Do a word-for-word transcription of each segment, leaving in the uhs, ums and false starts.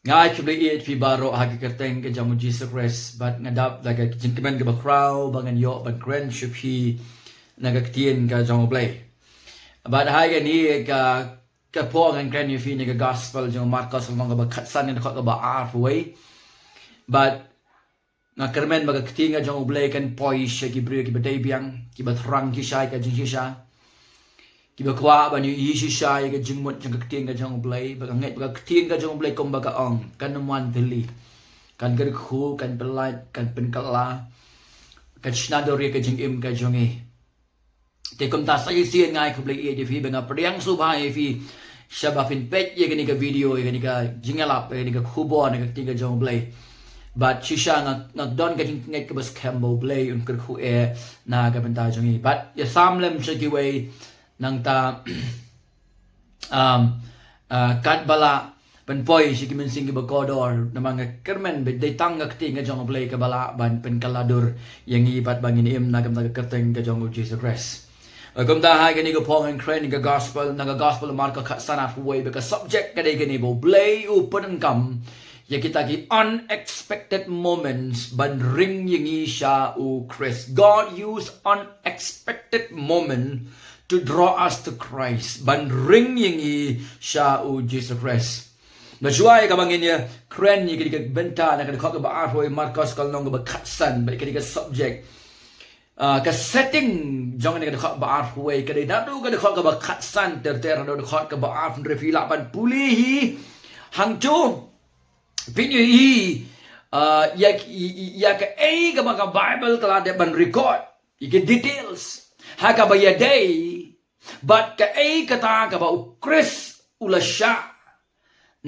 Nga ai khublei ïa phi baroh ha ka kyrteng ka jong u Jisu Khrist, bad nga dap da ka jingkmen kaba khraw ba ngan ïoh ban kren sha phi na ka ktien ka jong u Blei. Bad ha kane ka, ka por ngan kren ïa phi na ka gospel jong u Markos lynnong kaba khatsan, na ka dkhot kaba arphew wei. Bad nga kyrmen ba ka ktien ka jong u Blei kan poi sha ki briew kiba dei biang, kiba thrang shisha ïa ka jingshisha, kiba kwah ban ïohi shisha ïa ka jingmut jong ka ktien ka jong u Blei. Ba nga ngeit ba ka ktien ka jong u Blei kumba ka ong, kan ym wan thylli, kan kyrkhu, kan pyllait, kan pynkylla, kan shna dur ïa ka jingim ka jong ngi. Te kumta sa shisien nga ai khublei ïa phi, ba nga pdiang sngewbha ïa phi shaba phin peit ïa kane ka video, ïa kane ka jingïalap, ïa kane ka khubor na ka ktien ka jong u Blei. Bad shisha nga, nga don ka jingngeit kaba skhem ba u Blei un kyrkhu eh na ka bynta jong ngi. Bad ïa sam lem sha kiwei nangta, um, uh, katba lah ban poi sha ki mynsiem kiba kordor, namar nga kyrmen ba dei tang ka ktien ka jong u Blei kaba lah ban pynkylla dur ïa ngi bad ba ngin im na ka bynta ka kyrteng ka jong u Jisu Khrist. Kumta ha kane ka por ngan kren na ka gospel, na ka gospel Markos khatsan arphew wei, ba ka subject ka dei kane, ba u Blei u pyndonkam ïa kita ki unexpected moments ban ring ïa ngi sha u Khrist. God use unexpected moment to draw us to Christ, ban ring ïa ngi sha u Jisu Khrist. Ba shuwa ïa kaba ngin ïa kren ïa kane ka bynta na ka dkhot kaba arphew wei Markos ka lynnong kaba khatsan, bad kane ka subject, ah, ka setting jong kane ka dkhot kaba arphew wei ka dei naduh ka dkhot kaba khatsan ter ter haduh dkhot kaba arphew hynriew. Phi lah ban pule hi hangto, phin ïohi, ah, ïa, ïa, ïa kaei kaba ka Bible ka la dep ban record, ïa ki details ha kaba ïadei bad kaei kata kaba u Khrist u la shah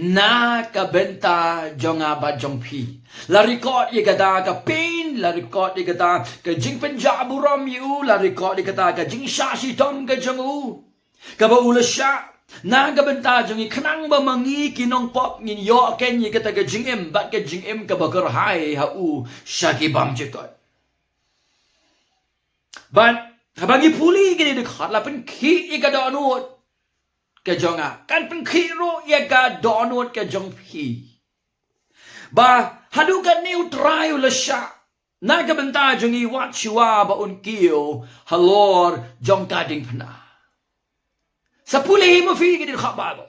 na ka bynta jong nga bad jong phi. La record ïa kata ka pain, la record ïa kata ka jingpynjah burom ïa u, la record ïa kata ka jingshah shitom ka jong u, kaba u la shah na ka bynta jong ngi, khnang ba ma ngi ki nongpop ngin ïoh keiñ ïa kata ka jingim, bad ka jingim kaba kyrhai ha u sha ki bymjukut. Bad haba ngi pule kine ki dkhot, la pynkhih ïa ka dohnud ka jong nga, kan pynkhih ruh ïa ka dohnud ka jong phi. Ba haduh katne u Trai u la shah na ka bynta jong ngi wat shuwa ba un kiew halor jong ka diengphna. Sa pule hi ma phi kine ki dkhot Bible.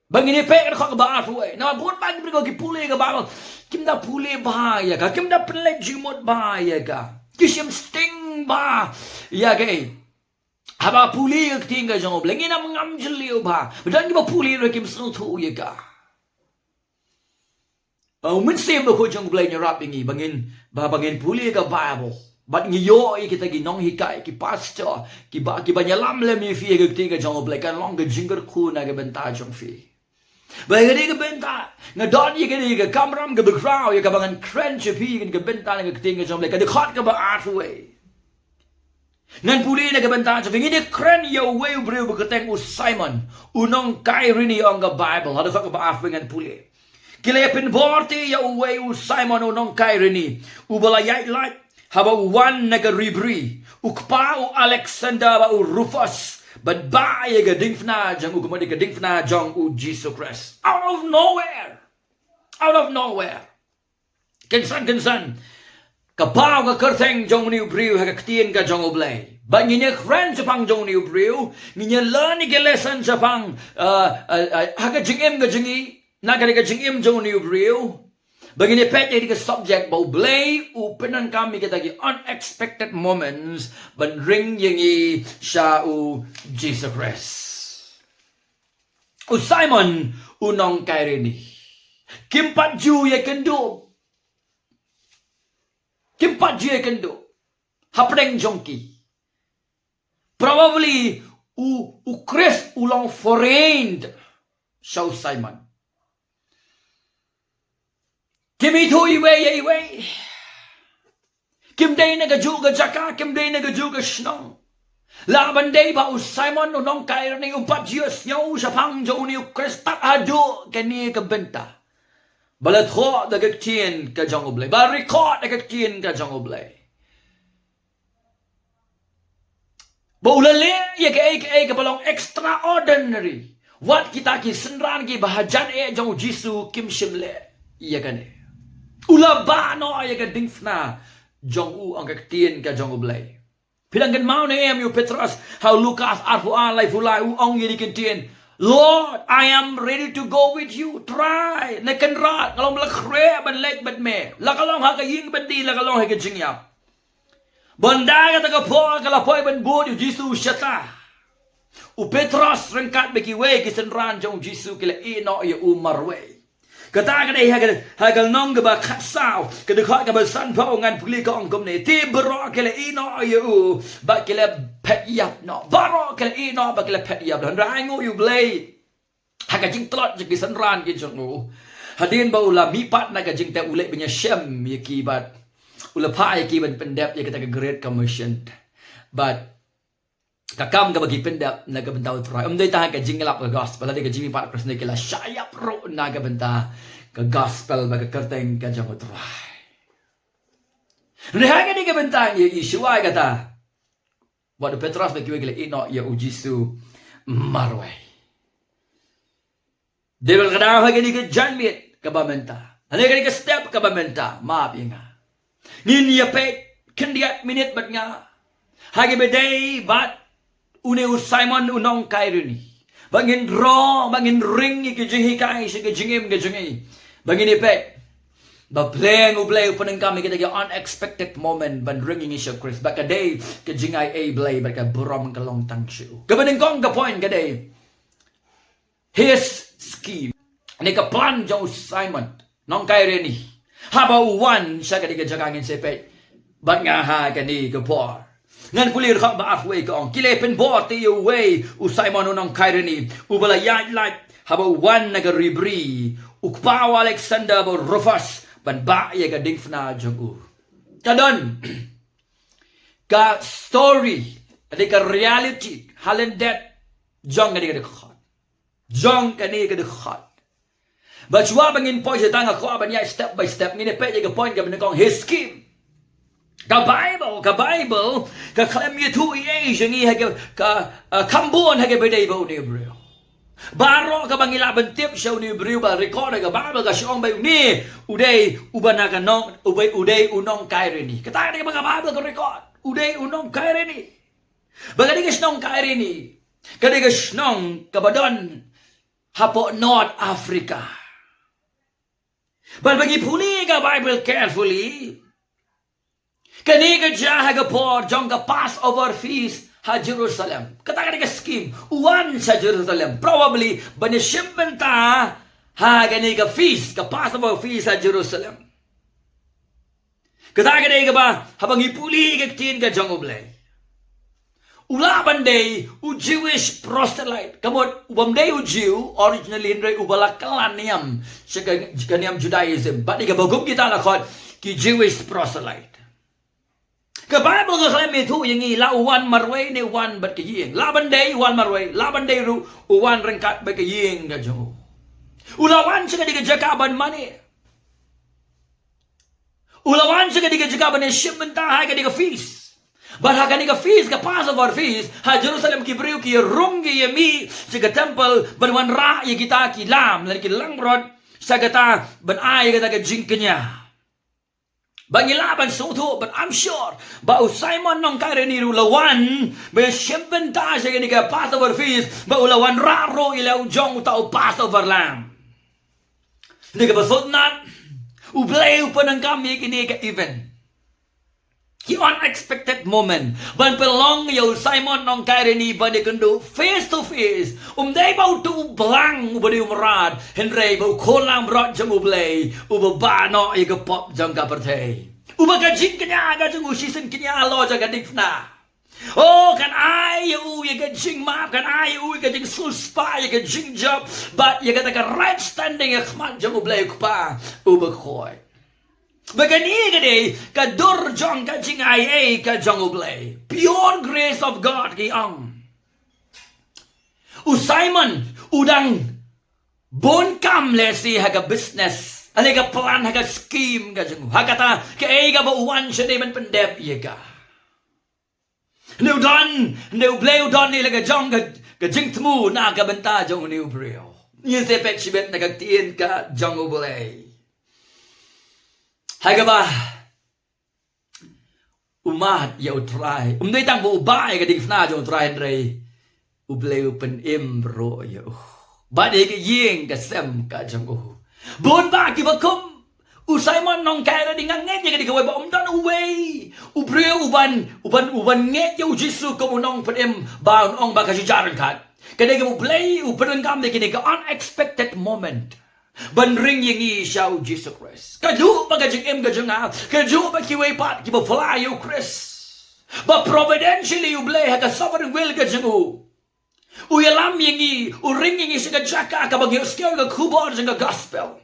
Ba ngin ïa peit ka dkhot kaba arphew wei. Namar bun ba ki briew ki pule ka Bible, kim da pule bha ïa ka, kim da pynleit jingmut bha ïa ka, ki shim sting bha ïa ka. Haba pule ïa ka ktien ka jong u Blei ngin ym ngam jylliew bha. Ba don kiba pule ruh kim sngewthuh ïa ka. U Mynsiem Bakhuid jong u Blei un ïarap ïa ngi ba ngin, ba, ba ngin pule ïa ka Bible, bad ngi ïoh ïa kita ki nonghikai, ki pastor, kiba, kiban ïalam lem ïa phi ïa ka ktien ka jong u Blei, kan long ka jingkyrkhu na ka bynta jong phi. Ba ïa kane ka bynta nga don ïa kane ka kamram kaba khraw ïa kaba ngan kren sha phi ïa kane ka bynta na ka ktien ka jong u Blei, ka dkhot kaba arphew wei. Ngan pule na ka bynta jong ka, ngin ïa kren ïa uwei u briew ba kyrteng u Simon, u nong Kairini, ong ka Bible ha dkhot kaba arphew wei ngan pule. Ki la ïa pynbor te ïa uwei u Simon u nong Kairini, uba la ïaid lait haba u wan na ka Ri Bri, u kpa u Alexander bad u Rufus, bad ba ïa ka diengphna jong u, ka mut ïa ka diengphna jong u Jisu Khrist. Out of nowhere. Out of nowhere. Kynsan kynsan ka paw ka kyrteng jong une u briew ha ka ktien ka jong u Blei. Ba ngin ïa kren shaphang jong une u briew, ngin ïa learn ïa ki lesson shaphang, uh, uh, uh, ha ka jingim ka jong ngi, na ka, ka jingim jong une u briew. Ba ngin ïa peit ïa ka subject ba u Blei u pyndonkam ïa kita ki unexpected moments ban ring ïa ngi sha u Jisu Khrist. U Simon u nong Kairini, kim pat ju ïa kynduh. Kim pat ju ïa kynduh hapdeng jong ki. Probably u, u Khrist u long foreign sha u Simon. Kim ithuh iwei ïa iwei. Kim dei na kajuh ka jaka, kim dei na kajuh ka shnong. Lah ban dei ba u Simon u nong Kairini um pat ju ïohsngew shaphang jong une u Khrist tad haduh kane ka bynta. Ba la thoh da ka ktien ka jong u Blei, ba record da ka ktien ka jong u Blei. Ba u la leh ïa kaei kaei kaba long extraordinary. Wat kita ki synran kiba hajan eh jong u Jisu kim shym leh ïa kane. U la bah noh ïa ka diengphna jong u, ong ka ktien ka jong U Blei. Phi dang kynmaw ne em ïa u Petros ha u Lukas arphew ar, laiphew lai, u ong ïa kine ki ktien, "Lord, I am ready to go with you." Trai, ne Kynrad, nga long ba la khreh ban leit bad me. La ka long ha ka ïing byndi, la ka long ha ka jingïap. Bad ynda kata ka por ka la poi ban bud, u Jisu u shata. U Petros ryngkat bad kiwei ki synran jong u Jisu ki la ïeh noh ïa u marwei. Kata ka dei ha ka, ha ka lynnong kaba khatsaw, ka dkhot kaba sanphew, ngan pule ka ong kumne: Te baroh ki la ïeh noh ïa u bad ki la phet ïap noh. Baroh ki la ïeh noh bad ki la phet ïap. Hynrei ai nguh ïa U Blei, ha ka jingtlot jong ki synran ki jong u, hadien ba u la mihpat na ka jingtep, u leit ban ïashem ïa ki bad u la phah ïa ki ban pyndep ïa kata ka Great Commission. Bad ka kam kaba ki pyndep na ka bynta U Trai, ym dei tang ha ka jingïalap ka gospel, hynrei ka jingmihpat Khrist, ne ki la shah ïap ruh na ka bynta ka gospel bad ka kyrteng ka jong U Trai. Hynrei ha kane ka bynta ngi ïohi shuwa kata, wat u Petros bad kiwei ki la ïeh noh ïa u Jisu marwei. Dei ban kdew ha kane ka janmiet kaba mynta, ha kane ka step kaba mynta, map ïa nga. Ngin ïa peit khyndiat minit bad nga ha kaba dei bad une u Simon u nong Kairini. Ba ngin rung, ba ngin ring ïa ki jinghikai sha ki jingim ki jong ngi. Ba ngin ïa peit ba pleng U Blei u pyndonkam ïa kita ki unexpected moment ban ring ïa ngi sha Khrist. Ba ka dei ka jingai ei Blei, ba ka burom ka long tang sha u. Kaba nyngkong ka point ka dei his scheme, ne ka plan jong u Simon nong Kairini. Haba u wan sha kane ka jaka, ngin sa peit bad nga ha kane ka por. Ngan pule dkhot ba arphew wei, ka ong: Ki la pynbor te ïa uwei, u Simon u nong Kairini, uba la ïaid lait haba u wan na ka Ri Bri, u kpa u Alexander bad u Rufus, ban bah ïa ka diengphna jong u. Ka don ka story, ka dei ka reality ha lyndet jong kane ka dkhot. Jong kane ka dkhot. Bad shuwa ba ngin poi sha ta, nga kwah ban ïaid step by step, ngin ïa peit ïa ka point kaba nyngkong, his scheme. Ka Bible, ka Bible ka khlem ïathuh ei ei sha ngi ha ka, ka, uh, kham bun ha kaba dei bad une u briew. Baroh kaba ngi lah ban tip sha une u briew ba record ha ka Bible, ka shu ong ba une u dei uba na ka nong, u dei, u dei u nong Kairini. Kata ka dei kaba ka Bible ka record, u dei u nong Kairini. Ba ka dei ka shnong Kairini, ka dei ka shnong kaba don hapoh North Africa. Bad ba ngi pule ka Bible carefully, kane ka jia ha ka por jong ka Passover feast ha Jerusalem. Kata ka dei ka scheme, u wan sha Jerusalem, probably ban ïa shim bynta ha kane ka feast, ka Passover feast ha Jerusalem. Kata ka dei kaba, haba ngi pule ka ktien ka jong U Blei, u lah ban dei u Jewish proselyte. Ka mut u bym dei u Jew originally, hynrei uba la kylla niam sha ka, ka niam Judaism. Bad ïa kaba kum kita la khot ki Jewish proselyte. Ka Bible ka khlem ïathuh ïa ngi la u wan marwei ne u wan bad ka ïing. Lah ban dei u wan marwei, lah ban dei ruh u wan ryngkat bad ka ïing ka jong u. U la wan sha kane ka jaka ban mane. U la wan sha kane ka jaka ban ïa shim bynta ha kane ka feast. Bad ha kane ka feast, ka Passover feast, ha Jerusalem ki briew ki ïa rung, ki ïa mih sha ka temple ban wanrah ïa kita ki lam lane ki langbrot sha kata, ban ai ïa kata ka jingkñia. Ba ngi lah ban sngewthuh, but I'm sure ba u Simon nong Kairini ruh u la wan ban ïa shim bynta sha kane ka Passover feast, ba u la wanrah ruh ïa la u jong uta u Passover lamb. Dei kaba sngewtynnat, U Blei u pyndonkam ïa kine ka event, ki unexpected moment, ban pynlong ïa u Simon nong Kairini ban ïakynduh face to face. Um dei ba uto u blang uba dei u mrad, hynrei ba u khun langbrot jong U Blei uba bah noh ïa ka pop jong ka pyrthei, uba ka jingkñia ka jong u shisien kñia halor jong ka diengphna. Oh, kan ai ïa u ïa ka jingmap, kan ai ïa u ïa ka jingsiewspah, ïa ka jingjop, bad ïa kata ka right standing ha khmat jong U Blei u Kpa uba khuid. Ba kane ka dei ka dur jong ka jingai ei ka jong U Blei. Pure grace of God ki ong. U Simon u dang bun kam lehse ha ka business, ha ka plan, ha ka scheme ka jong u, ha kata kaei kaba u wan shane ban pyndep ïa ka. Hynrei u don, hynrei U Blei u don ïa la ka jong ka, ka jingthmu na ka bynta jong une u briew. Ngin sa peit shibit na ka ktien ka jong U Blei. Haba u mad ïa U Trai, um dei tang ba u bah ïa ka diengphna jong U Trai hynrei U Blei u pynim ruh ïa u. Bad ïa ka ïing ka sem ka jong u. Bun bah kiba kum u Simon nongkyrkieh, nga ngeit ïa ka dei kawei ba ym don uwei u briew uban, uban, uban ngeit ïa U Jisu kum u nongpynim, ba un ong ba ka jujur ryngkat. Ka dei kaba U Blei u pyndonkam ïa kine ki unexpected moment ban ring ïa ngi sha U Jisu Khrist. Kajuh ba ka jingim ka jong nga, kajuh ba kiwei pat kiba phylla ïa U Khrist, ba providentially U Blei ha ka sovereign will ka jong u, u ïalam ïa ngi, u ring ïa ngi sha ka jaka kaba ngi ïohsngew ïa ka khubor jong ka gospel.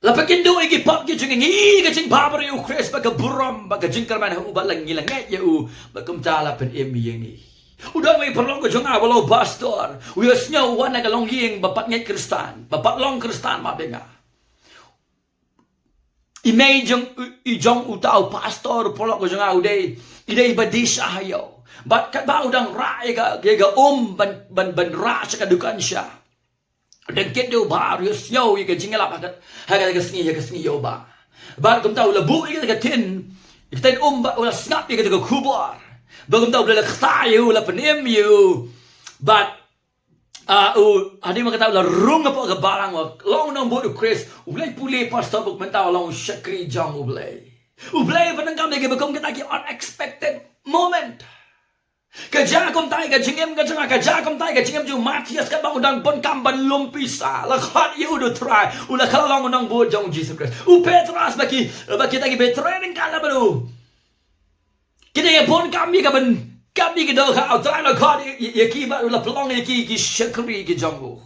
La pynkynduh ïa ki pop ki jong ngi, ngi ïoh ka jingbhabriew U Khrist bad ka burom bad ka jingkyrmen ha u, bad la ngi la ngeit ïa u, bad kumta la pynim ïa ngi. U don uwei u paralok ka jong nga uba long pastor, u ïohsngew u wan na ka longïing ba pat ngeit Khristan, ba pat long Khristan ma bynta. I mei jong, i jong uta u pastor, u paralok ka jong nga u dei, i dei ba dih sha ha ïew. Bad katba u dang rah ïa ka, ïa ka um ban, ban, ban rah sha ka dukan sha, dang kit da u bah, u ïohsngew ïa ka jingïalap ha ka, ha ka sngi, ha ka sngi ïew bah. Bad kumta u la buh ïa ka tin, ïa ka tin um bad u la sngap ïa ka khubor. Bad kumta U Blei la ktah ïa u, la pynim ïa u. Bad, ah, u, hadien ba kata u la rung hapoh ka balang, u long u nongbud U Khrist. U Blei pule pastor bad kumta u long u shakri jong U Blei. U Blei u pyndonkam ïa kiba kum kita ki unexpected moment. Ka jia kumta ïa ka jingim ka jong nga, ka jia kumta ïa ka jingim jong u Matthias katba u dang bun kam ban lum pisa. La khot ïa u da U Trai, u la kylla long u nongbud jong U Jisu Khrist. U Petros bad ki, bad kita ki Petros ryngkat lem bad u. Ki dang ïa bun kam ïa ka ban kam ïa ki dohkha, U Trai u la khot ïa, ïa, ïa ki bad u la pynlong ïa ki ki shakri ki jong u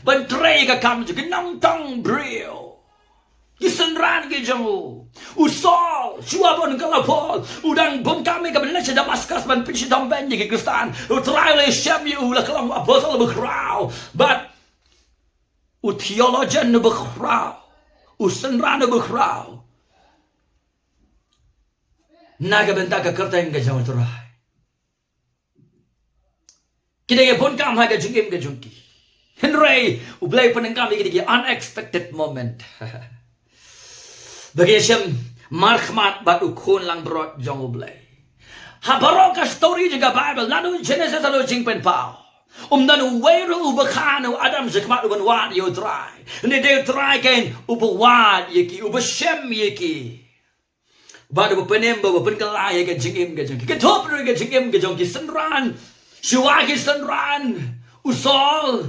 ban trei ïa ka kam jong ki nongtong briew. Ki synran ki jong u. U Saul, shuwa ba un kylla Paul, u dang bun kam ïa ka ban leit sha Damascus ban pynshitom beiñ ïa ki Khristan. U Trai u la shem ïa u, u la kylla long u apostol uba khraw bad u theologian uba khraw, u synran uba khraw na ka bynta ka kyrteng ka jong U Trai. Ki dang ïa bun kam ha ka jingim ka jong ki. Hynrei U Blei u pyndonkam ïa ki da ki unexpected moment ba ki ïashem markhmat bad u Khun langbrot jong U Blei. Ha baroh ka story jong ka Baibl, naduh Genesis haduh Jingpynpaw, ym don uwei ruh uba kha na u Adam shakhmat u ban wad ïa U Trai. Hynrei dei U Trai kein uba wad ïa ki, uba shem ïa ki. Bad uba pynim bad uba pynkylla ïa ka jingim ka jong ki. Ki thup ruh ïa ka jingim ka jong ki, synran, shuwa ki synran, u Saul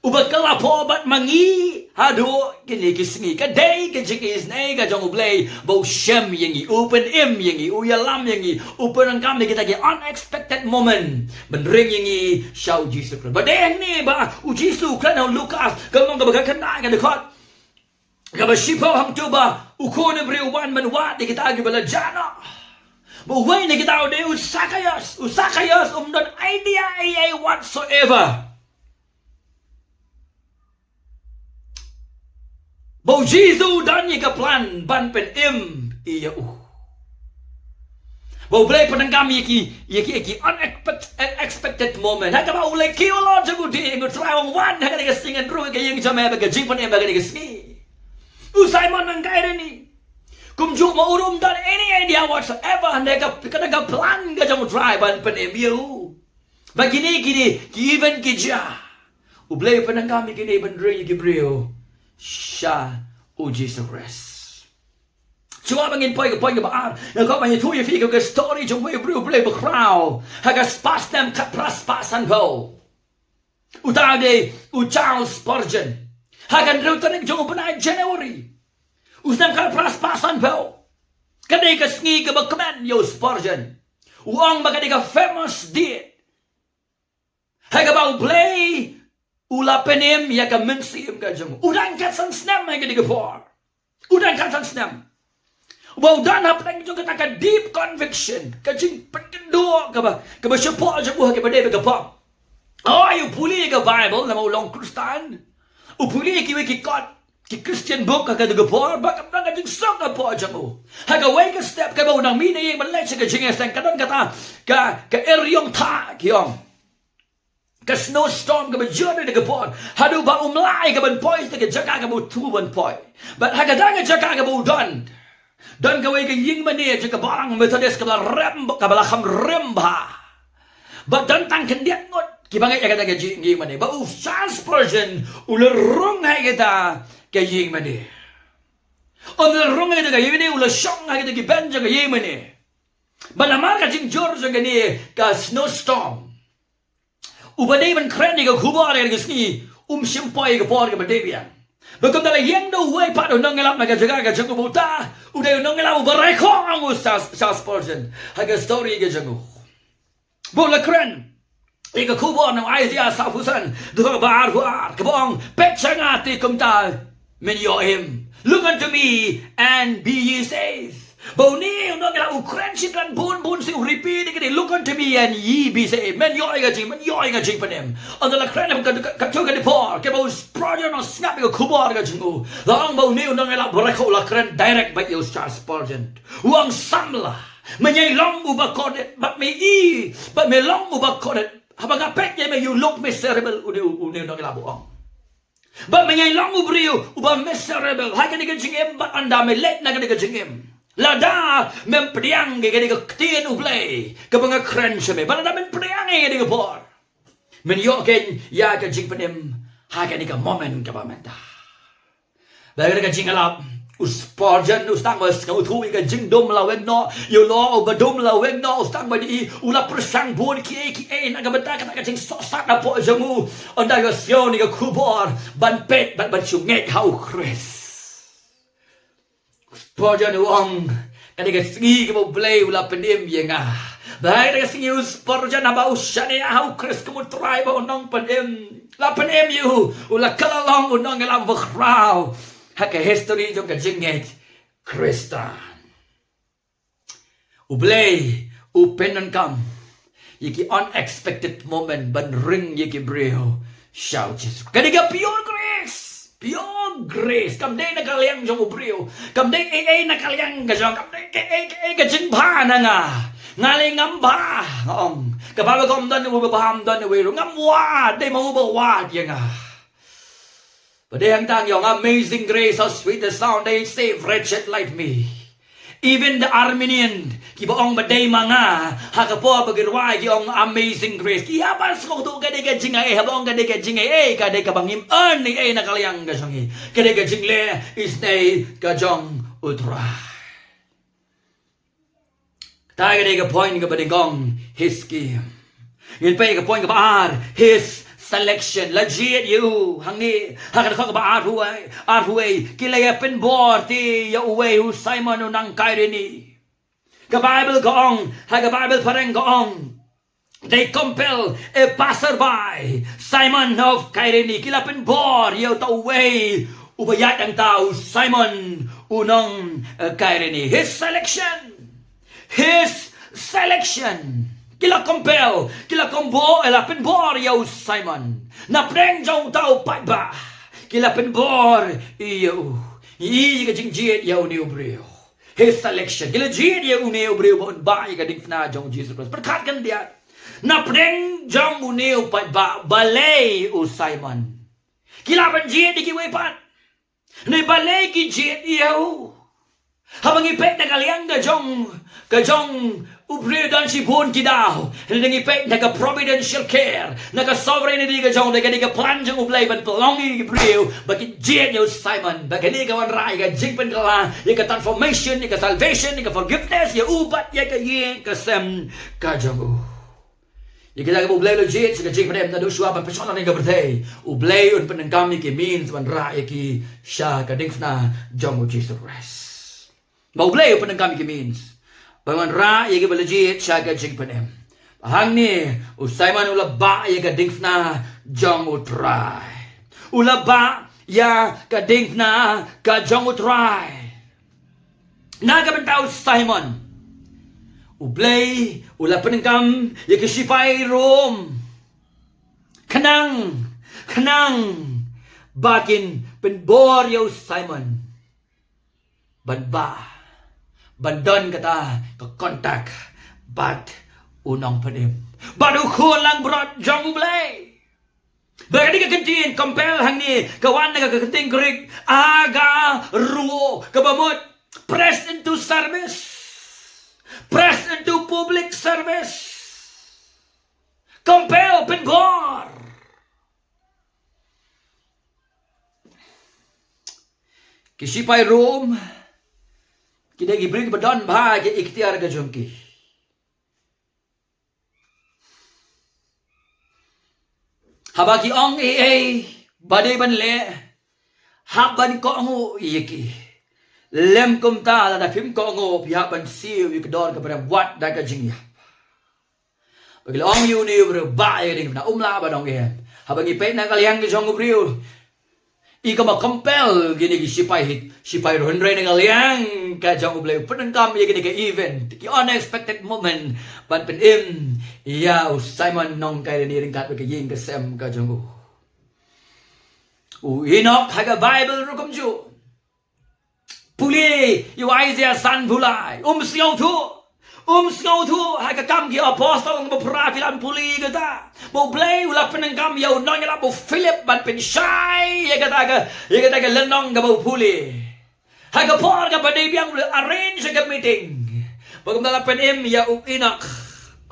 uba kylla Paul bad ma ngi haduh kine ki sngi. Ka dei ka jingisynei ka jong U Blei ba u shem ïa ngi, u pynim ïa ngi, u ïalam ïa ngi, u pyndonkam ïa kita ki unexpected moment ban ring ïa ngi sha U Jisu Khrist. Ba dei hangne ba U Jisu u kren ha u Lukas, ka lynnong kaba khatkhyndai, ka dkhot kaba shiphew, hangto ba u Khun u briew u wan ban wad ïa kita kiba la jah noh. Ba uwei na kita u dei u Sakhaios. U Sakhaios um don idea ei ei whatsoever ba U Jisu u don ïa ka plan ban pynim ïa u. Ba U Blei u pyndonkam ïa ki, ïa ki, ïa ki unexpect-, unexpected moment. Ha kaba u la kiew halor jong u dieng, U Trai u ong, wan ha kane ka sngi ngan rung ïa ka ïing jong me bad ka jingpynim ha kane ka sngi. U Simon nongkyrkieh, kumjuh ma u ruh um don any idea whatsoever, hynrei ka, kata ka plan ka jong U Trai ban pynim ïa u. Ba kine, kine ki event ki jia, U Blei u pyndonkam ïa kine ban ring ïa ki briew sha U Jisu Khrist. Shuwa ba ngin poi ka point kaba ar, nga kwah ban ïathuh ïa phi ïa ka story jong uwei u briew Blei bakhraw ha ka spah snem khatphra spah sanphew. Uta u dei u Charles Spurgeon. Ha ka hynriew tarik jong u bnai January u snem khatphra spah sanphew, ka dei ka sngi kaba kmen ïa u Spurgeon. U ong ba ka dei ka famous date ha kaba U Blei u la pynim ïa ka mynsiem ka jong u. U dang khatsan snem ha kane ka por. U dang khatsan snem. Ba u don hapdeng jong kata ka deep conviction, ka jingpynkynduh kaba, kaba shapoh jong u ha kaba dei bad ka pop. Hooid, u pule ïa ka Baibl namar u long Khristan. U pule ïa kiwei ki kot, ki Christian book ha kata ka por, bad ka don ka jingsuk hapoh jong u. Ha kawei ka step kaba u nang mih na ïing ban leit sha ka jingïaseng, ka don kata ka, ka eriong thah ki ong. Ka snowstorm kaba jur ïa ka por, haduh ba um lah ïa ka ban poi sha ka jaka kaba u thmu ban poi. Bad ha kata ka jaka kaba u don, don kawei ka ïing mane jong ka balang Methodist kaba la rem, kaba la kham rem bha. Bad don tang khyndiat ngut kiba ngeit ïa kata ka ïing mane. Bad u Charles Spurgeon u la rung ha kata ka ïing mane. U la rung ha kata ka ïing mane, u la shong ha kata ki bench jong ka ïing mane. Bad namar ka jingjur jong kane ka snowstorm, uba dei ban kren ïa ka khubor ha kane ka sngi um shym poi ha ka por kaba dei biang. Bad kumta la ïeng da uwei pat u nongïalap na ka jaka ka jong u, uta u dei u nongïalap uba rakhe, ong u Charles, Charles Spurgeon ha ka story ka jong u. Bad u la kren ïa ka khubor na Isaiah sawphew san, dkhot ba arphew ar, kaba ong, peit sha nga te kumta men ïoh im. Look unto me and be ye saved. Bad une u nongïalap u kren shiteng bun bun sien, u repeat ïa kane, look unto me and ye be saved. Men ïoh ïa ka jing, men ïoh ïa ka jingpynim. Ynda la kren ïa ka, ka, katto katne por, kaba u Spurgeon u sngap ïa ka khubor ka jong u, la ong ba une u nongïalap ba rakhe u la kren direct bad ïa u Charles Spurgeon. U ong samla, me ïai long uba kordit, bad me i, bad me long uba kordit. Haba nga peit ïa me, you look miserable, une, une u nongïalap u ong. Bad me ïai long u briew uba miserable ha kane ka jingim, bad ynda me leit na kane ka jingim, lada mem pdiang ïa kane ka ktien U Blei kaba nga kren sha me, bad lada men pdiang ïa kane ka por, men ïoh keiñ ïa ka jingpynim ha kane ka moment kaba mynta. Bad ha kane ka jingïalap, u Spurgeon u sdang ba sngewthuh ïa ka jingdum laweng noh, ïa u lok uba dum laweng noh, u sdang ba dei, u la pyrshang bun kiei kiei na ka bynta kata ka jingsohsat hapoh jong u. Ynda u ïohsngew ïa ka khubor ban peit bad ban shu ngeit ha u Khrist. Spurgeon u ong, kane ka sngi kaba U Blei u la pynim ïa nga. Bad ha kane ka sngi u Spurgeon haba u shaniah ha u Khrist kum u Trai bad u Nongpynim, la pynim ïa u, u la kylla long u nongïalap bakhraw ha ka history jong ka jingngeit Khristan. U Blei u pyndonkam ïa ki unexpected moment ban ring ïa ki briew sha u Jisu. Ka dei ka pure grace, pure grace. Kam dei na ka liang jong u briew, kam dei ei ei na ka liang ka jong, kam dei ka ei ei ka jingbha na nga. Nga lei ngam bha, nga ong. Ka Baibl ka ong, ym don uba bha, ym don uwei ruh, ngam wad, dei ma u ba wad ïa nga. Bad dei hangta ngi ong, amazing grace, how sweet the sound that saved a wretch like me. Even the Arminian kiba ong ba dei ma nga, ha ka por ba ki rwai ki ong amazing grace, ki hap ban sngewthuh ka dei ka jingai ei. Haba ong ka dei ka jingai ei, ka dei kaba ngim earn ei ei na ka liang ka jong ngi. Ka dei ka jingleh isynei ka jong u Trai. Kata ka dei ka point kaba nyngkong, his scheme. Ngin peit ka point kaba ar, his selection. La jied ïa u hangne. Ha ka dkhot kaba arphew wei, arphew wei, ki la ïa pynbor te ïa uwei u Simon u nong Kairini. Ka Baibl ka ong, ha ka Baibl phareng ka ong, they compel a passerby, Simon of Kairini. Ki la pynbor ïa uta uwei uba ïaid hangta, u Simon u nong, eh, Kairini. His selection. His selection. Ki la compel, ki la pynbor, eh, la pynbor ïa u Simon. Na pdeng jong uta u paidbah, ki la pynbor ïa u. Ïa ka jingjied ïa une u briew. His selection. Ki la jied ïa une u briew ba un bah ïa ka diengphna jong u Jisu Khrist. Pyrkhat khyndiat. Na pdeng jong une u paidbah, balei u Simon? Ki lah ban jied ïa kiwei pat. Ne balei ki jied ïa u? Haba ngi peit na ka liang ka jong, ka jong u briew, don shibun ki daw, hynrei ngi peit na ka providential care, na ka sovereignty ka jong, na ka, na ka plan jong U Blei ban pynlong ïa ki briew ba kin jied ïa u Simon. Ba kane ka wanrah ïa ka jingpynkylla, ïa ka transformation, ïa ka salvation, ïa ka forgiveness ïa u bad ïa ka ïing ka sem ka jong u. Ïa kita kiba U Blei u la jied sha ka jingpynim, naduh shuwa ban pynshong noh ïa ka pyrthei, U Blei un pyndonkam ïa ki means ban rah ïa ki sha ka diengphna jong u Jisu Khrist. Ba U Blei u pyndonkam ïa ki means ban wanrah ïa kiba la jied sha ka jingpynim. Hangne u Simon u la bah ïa ka diengphna jong u Trai. U la bah ïa ka diengphna ka jong u Trai. Na ka bynta u Simon, U Blei u la pyndonkam ïa ki shipai Rom. Khnang, khnang ba kin pynbor ïa u Simon ban bah, ban don kata ka contact bad u Nongpynim, bad u Khun langbrot jong U Blei. Ba kane ka ktien compel hangne ka wan na ka ktien Greek agaruo, kaba mut press into service, press into public service, compel, pynbor. Ki sipai Rom ki dei ki briew ba don bha ki iktiar ka jong ki. Haba ki ong ei ei ba dei ban leh, hap ban kohnguh ïa ki. Lym kumta, lada phim kohnguh, phi hap ban siew ïa ka dor kaba rem wat da ka jingïap. Ba ki la ong ïa une u briew, bah ïa ka diengphna, um lah ban ong em. Haba ngi peit na ka liang ka jong u briew, i kumba compel kine ki sipai hi, sipai ruh, hynrei na ka liang ka jong U Blei u pyndonkam ïa kine ki event, ki unexpected moment, ban pynim ïa u Simon Nongkyrene ryngkat bad ka ïing ka sem ka jong u. U Enok ha ka Baibl ruh kumjuh. Pule ïa u Isaiah sanphew lai, um sngewthuh. Um sngewthuh, ha ka Kam ki Apostol kaba phra phi lah ban pule ïa kata, ba U Blei u la pyndonkam ïa u nongïalap u Philip ban pynshai ïa kata ka, ïa kata ka lynnong kaba u pule. Ha ka por kaba dei biang u la arrange ïa ka meeting, ba kumta la pynim ïa u Enok.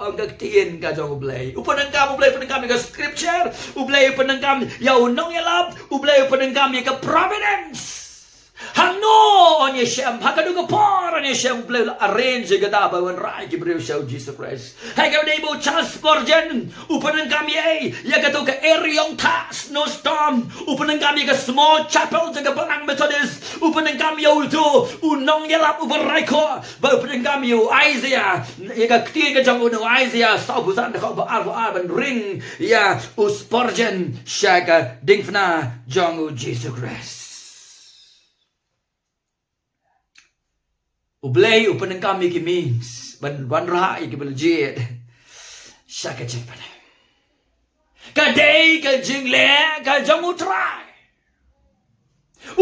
Ong ka ktien ka jong U Blei, u pyndonkam, U Blei u pyndonkam ïa ka scripture, U Blei u pyndonkam ïa u nongïalap, U Blei u pyndonkam ïa ka providence. Hangno yn ïashem, ha kano ka por yn ïashem, U Blei u la arrange ïa kata ba wanrah ïa ki briew sha u Jisu Khrist. Ha kaba dei ba u Charles Spurgeon u pyndonkam ïa, ïa kato ka eriong thah, snowstorm, u pyndonkam ïa ka small chapel jong ka Balang Methodist, u pyndonkam ïa uto u nongïalap uba rai khoh, ba u pyndonkam ïa u Isaiah, ïa ka ktien ka jong u na u Isaiah sawphew san, dkhot ba arphew ar, ban ring ïa u Spurgeon sha ka diengphna jong u Jisu Khrist. U Blei u pyndonkam ïa ki means ban wanrah ïa kiba la jied sha ka jingpynim. Ka dei ka jingleh ka jong U Trai.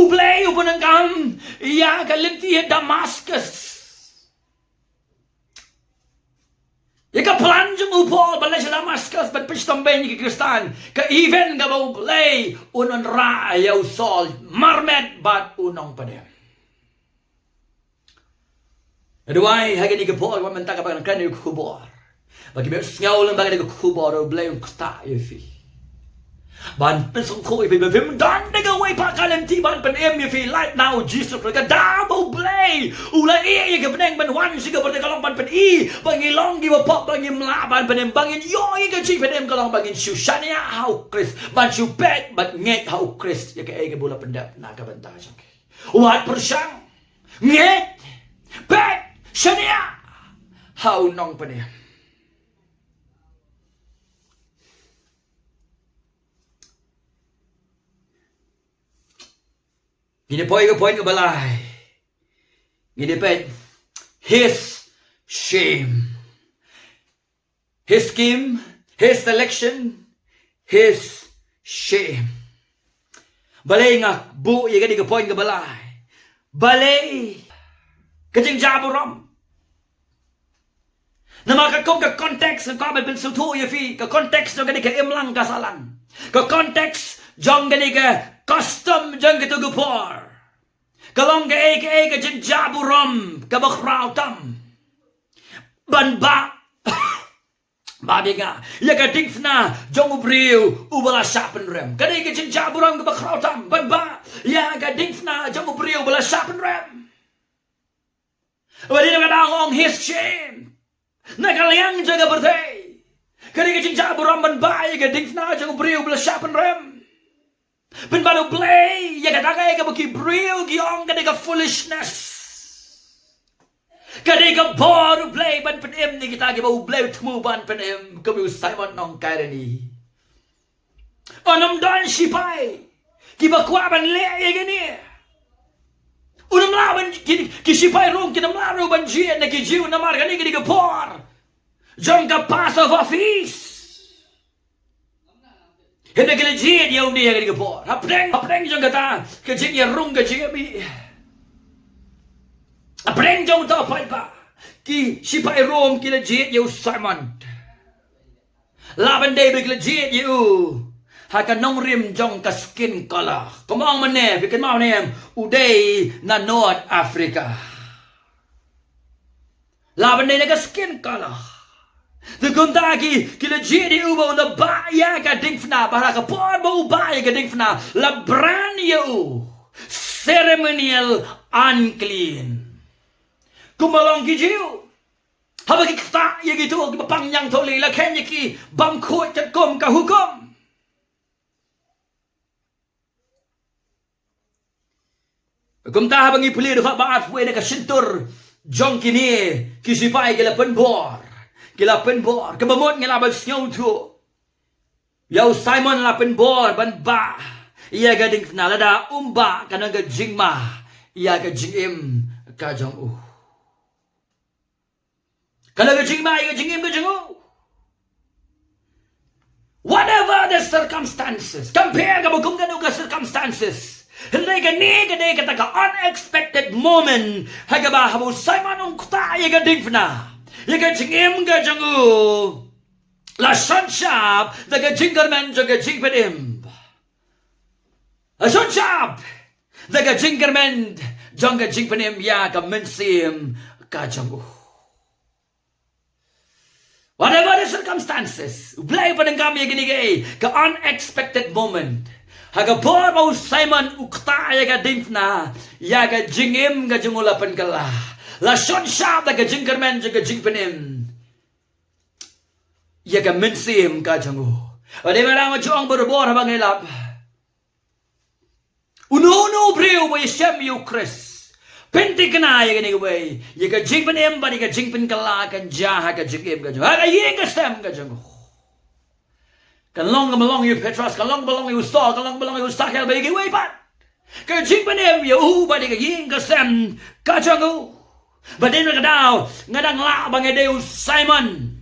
U Blei u pyndonkam ïa ka lynti ha Damascus, ïa ka plan jong u Paul ban leit sha Damascus ban pynshitom beiñ ïa ki Khristan. Ka event kaba U Blei un wanrah ïa u Saul marmet bad u nongpynim. Duwai ha kane ka por, wan mynta kaba ngan kren ïa ka khubor, ba ki mih sngew lem ba kane ka khubor U Blei un ktah ïa phi, ban pynsngewthuh ïa phi ba phim don da kawei pat ka lynti ban pynim ïa phi. Lait na u Jisu Khrist, ka daw ba U Blei u la ïeh ïa ka bneng ban wan sha ka pyrthei ka long ban pyni ba ngi long kiba pop, ba ngim lah ban pynim, ba ngin ïoh ïa ka jingpynim ka long ba ngin shu shaniah ha u Khrist, ban shu peit bad ngeit ha u Khrist ïa kaei kaba u la pyndep na ka bynta jong ki. Wat pyrshang, ngeit, peit, shaniah ha u nongpynim. Ngin ïa poi ka point kaba lai. Ngin ïa peit his shame. His scheme, his selection, his shame. Balei nga buh ïa kane ka point kaba lai? Balei ka jingjah burom? Namar katkum ka context, nga kwah ban pynsngewthuh ïa phi, ka context jong kane ka imlang ka sahlang, ka context jong kane ka custom jong kito ki por, ka long kaei kaei ka jingjah burom kaba khraw tam ban bah, bah biang ïa ka diengphna jong u briew uba la shah pynrem. Ka dei ka jingjah burom kaba khraw tam ban bah ïa ka diengphna jong u briew uba la shah pynrem. Ba dei na ka daw ong his shame, na ka liang jong ka pyrthei, ka dei ka jingjah burom ban bah ïa ka diengphna jong u briew uba la shah pynrem. Pynban U Blei ïa kata kaei kaba ki briew ki ong ka dei ka foolishness. Ka dei ka bor U Blei ban pynim ïa kita kiba U Blei u thmu ban pynim, kum u Simon Nongkyrene. Ym don shipai kiba kwah ban leh ïa kine. Ym lah ban, ki, ki sipai Rom kim lah ruh ban jied na ki Jiw namar kane ka dei ka por jong ka Passover feast. Hynrei ki la jied ïa une ha kane ka por. Hapdeng, hapdeng jong kata ka jingïarung, ka jingïamih, hapdeng jong uta u paidbah, ki sipai Rom ki la jied ïa u Simon. Lah ban dei ba ki la jied ïa u ha ka nongrim jong ka skin color. Kumba ong mynne, phi kynmaw ne em, u dei na North Africa. La ban dei na ka skin color. Te kumta ki, ki la jied ïa u ba u la bah ïa ka diengphna, bad ha ka por ba u bah ïa ka diengphna, la brand ïa u ceremonial unclean. Kumba long ki Jiw, haba ki ktah ïa kito kiba pang ñiangthohlieh, la kheiñ ïa ki ban khuid katkum ka hukum. Kumta haba ngi pule dkhot ba arphew wei, na ka shyntur jong kine ki sipai ki la pynbor, ki la pynbor. Kaba mut ngi lah ban sngewthuh, ïa u Simon la pynbor ban bah ïa ka diengphna, lada um bah kan long ka jingma ïa ka jingim ka jong u. Kan long ka jingma ïa ka jingim ka jong u. Whatever the circumstances, compare kaba kum kano ka circumstances, hynrei kane ka dei kata ka unexpected moment ha kaba haba u Simon u ktah ïa ka diengphna, ïa ka jingim ka jong u, la shon shap da ka jingkyrmen jong ka jingpynim. La shon shap da ka jingkyrmen jong ka jingpynim ïa ka mynsiem ka jong u. Whatever the circumstances, U Blei u pyndonkam ïa kane ka, ka unexpected moment. Ha ka por ba u Simon u ktah ïa ka diengphna, ïa ka jingim ka jong u la pynkylla. La shon shap da ka jingkyrmen jong ka jingpynim ïa ka mynsiem ka jong u. Bad dei ma nga nga ju ong barabor haba ngi lap, uno uno u briew ba ïashem ïa u Khrist, pynthikna ïa kane kawei, ïa ka jingpynim bad ïa ka jingpynkylla kan jia ha ka jingim ka jong u, ha ka ïing ka sem ka jong u. Kan long kaba long ïa u Petros, kan long kaba long ïa u Saul, kan long kaba long ïa u Sakhel bad ïa kiwei pat. Ka jingpynim ïa u bad ïa ka ïing ka sem ka jong u. Bad dei na ka daw nga dang lah ba nga dei u Simon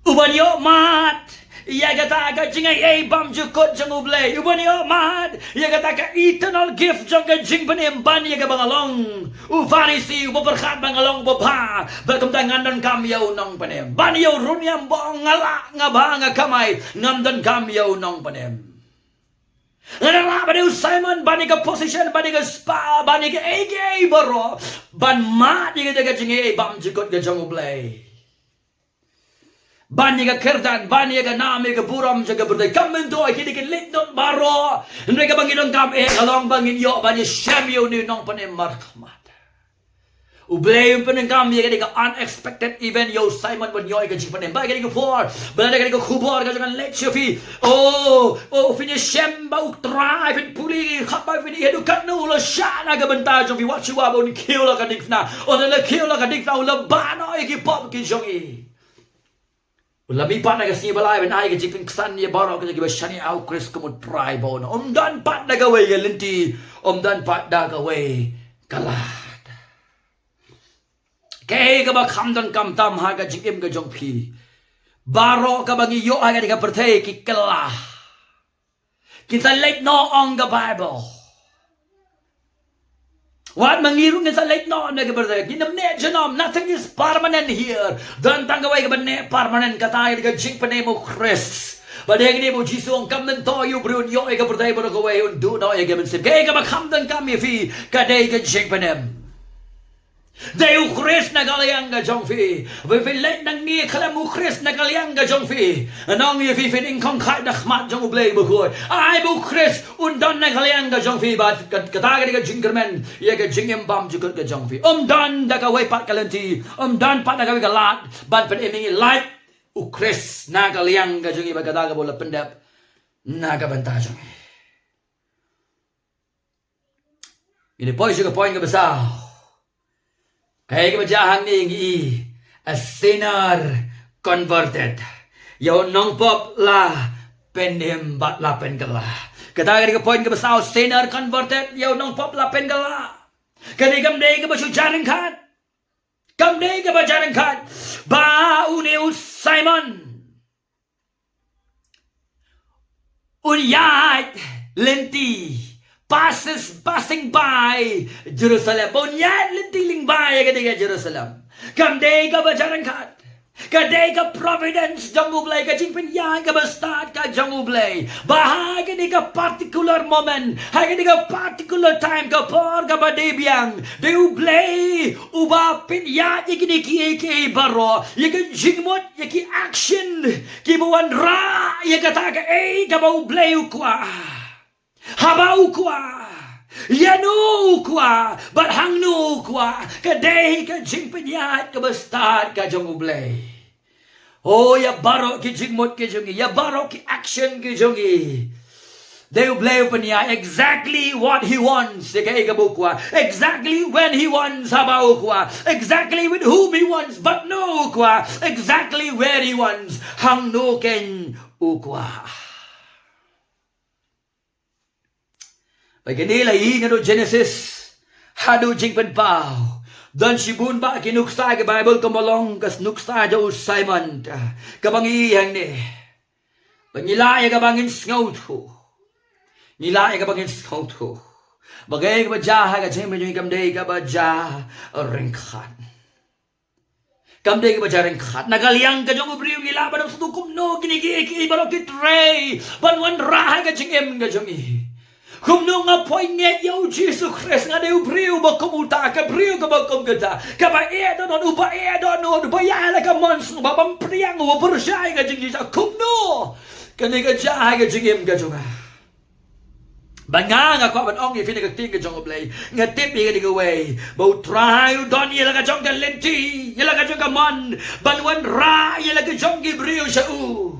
uban ïoh mad ïa kata ka jingaiei bymjukut jong U Blei, uban ïoh mad ïa kata ka eternal gift jong ka jingpynim, ban ïa kaba nga long u Pharisi uba pyrkhat ba nga long uba bha, bad kumta ngan donkam ïa u nongpynim. Ban ïa u rynïeng ba nga lah, nga bha, nga kamai, ngam donkam ïa u nongpynim. Nga dang lah ban dei u Simon, ban ïa ka position, ban ïa ka spah, ban ïa kaei kaei baroh, ban mad ïa kata ka jingaiei bymjukut ka jong U Blei, ban ïa ka kyrdan, ban ïa ka nam, ïa ka burom jong ka pyrthei. Kam myntoi, kine ki leit lut baroh, hynrei kaba ngi donkam eh ka long ba ngin ïoh ban ïashem ïa une u nongpynim markhmat. U Blei u pyndonkam ïa kane ka unexpected event ïa u Simon ban ïoh ïa ka jingpynim. Ba kane ka por, ba lada kane ka khubor ka jong ngan leit sha phi, oh, oh, phin ïashem ba U Trai, phin pule, khap ba phin ïa duh katno u la shah na ka bynta jong phi, wat shuwa ba un kiew la ka diengphna. Ynda la kiew la ka diengphna u la bah noh ïa ki pop ki jong ngi. U la mih pat na ka sngi ba lai ban ai ka jingpynksan ïa baroh ka jong kiba shaniah ha U Khrist kum U Trai ba un, ym don pat da kawei ka lynti, ym don pat da kawei ka lad. Kaei kaba kham donkam tam ha ka jingim ka jong phi? Baroh kaba ngi ïoh ha kane ka pyrthei ki kylla. Kin sa leit noh, ong ka Baibl. Wat ma ngi ruh ngin sa leit noh na ka pyrthei. Ngin ym neh junom, nothing is permanent here. Don tang kawei kaba neh permanent, kata ka dei ka jingpynim U Khrist. Bad ïa kane ba U Jisu u ong kam myntoi ïa u briew un ïoh ïa ka pyrthei baroh kawei, un duh noh ïa ka mynsiem. Kaei kaba kham donkam ïa phi ka dei ka jingpynim. Dei U Khrist na ka liang ka jong phi. Ba phi leit nangne khlem U Khrist na ka liang ka jong phi, ngan ong ïa phi, phin ingkhong khaid na khmat jong U Blei Bakhuid. Ai ba U Khrist un don na ka liang ka jong phi, bad ka, kata ka dei ka jingkyrmen ïa ka jingim bymjukut ka jong phi. Ym don da kawei pat ka lynti, ym don pat da kawei ka lad ban pynim ïa ngi, lait U Khrist na ka liang ka jong ngi, bad kata kaba u la pyndep na ka bynta jong ngi. Ngin ïa poi sha ka point kaba saw. Kaei kaba jia hangne? Ngi i, a sinner converted. Ïa u nongpop la pynim bad la pynkylla. Kata ka dei ka point kaba saw, sinner converted, ïa u nongpop la pynkylla. Kane kam dei kaba shu jia ryngkat. Kam dei kaba jia ryngkat ba une u Simon un ïaid lynti, passes, passing by Jerusalem. Ba un ïaid lynti lyngba ïa kane ka Jerusalem. Kam dei kaba jia ryngkat. Ka dei ka providence jong U Blei, ka jingpynïaid kaba stad ka jong U Blei. Ba ha kane ka particular moment, ha kane ka particular time, ka por kaba dei biang, dei U Blei uba pynïaid ïa kine kiei kiei baroh, ïa ka jingmut, ïa ki action kiba wanrah ïa kata kaei kaba U Blei u kwah. Haba u kwah, ïano u kwah, bad hangno u kwah, ka dei ka jingpynïaid kaba stad ka jong U Blei. Oh, ïa baroh ki jingmut ki jong ngi, ïa baroh ki action ki jong ngi, dei U Blei u pynïaid exactly what he wants, ïa kaei kaba u kwah, exactly when he wants, haba u kwah, exactly with whom he wants, bad no u kwah, exactly where he wants, hangno keiñ u kwah. Ba kine la i naduh Genesis haduh Jingpynpaw, don shibun bah ki nuksa ha ka Baibl, kumba long ka nuksa jong u Simon, kaba ngi i hangne. Ba ngi lah ïa kaba ngin sngewthuh. Ngi lah ïa kaba ngin sngewthuh. Ba kaei kaba jia ha ka jingim jong ngi kam dei kaba jia ryngkat. Kam dei kaba jia ryngkat. Na ka liang ka jong u briew ngi lah ban ym sngewthuh kumno kine kiei kiei baroh ki trei ban wanrah ha ka jingim ka jong ngi. Kumno nga poi ngeit ïa u Jisu Khrist, nga dei u briew ba kum uta, ka briew kaba kum kata, kaba ïeh dohnud, uba ïeh dohnud, uba ïaid la ka mon sngewbha, bym pdiang, uba pyrshah ïa ka jingjia. Kumno kane ka jia ha ka jingim ka jong nga? Ba nga, nga kwah ban ong ïa phi na ka ktien ka jong U Blei, nga tip ïa kane kawei, ba U Trai u don ïa la ka jong ka lynti, ïa la ka jong ka mon ban wanrah ïa la ka jong ki briew sha u.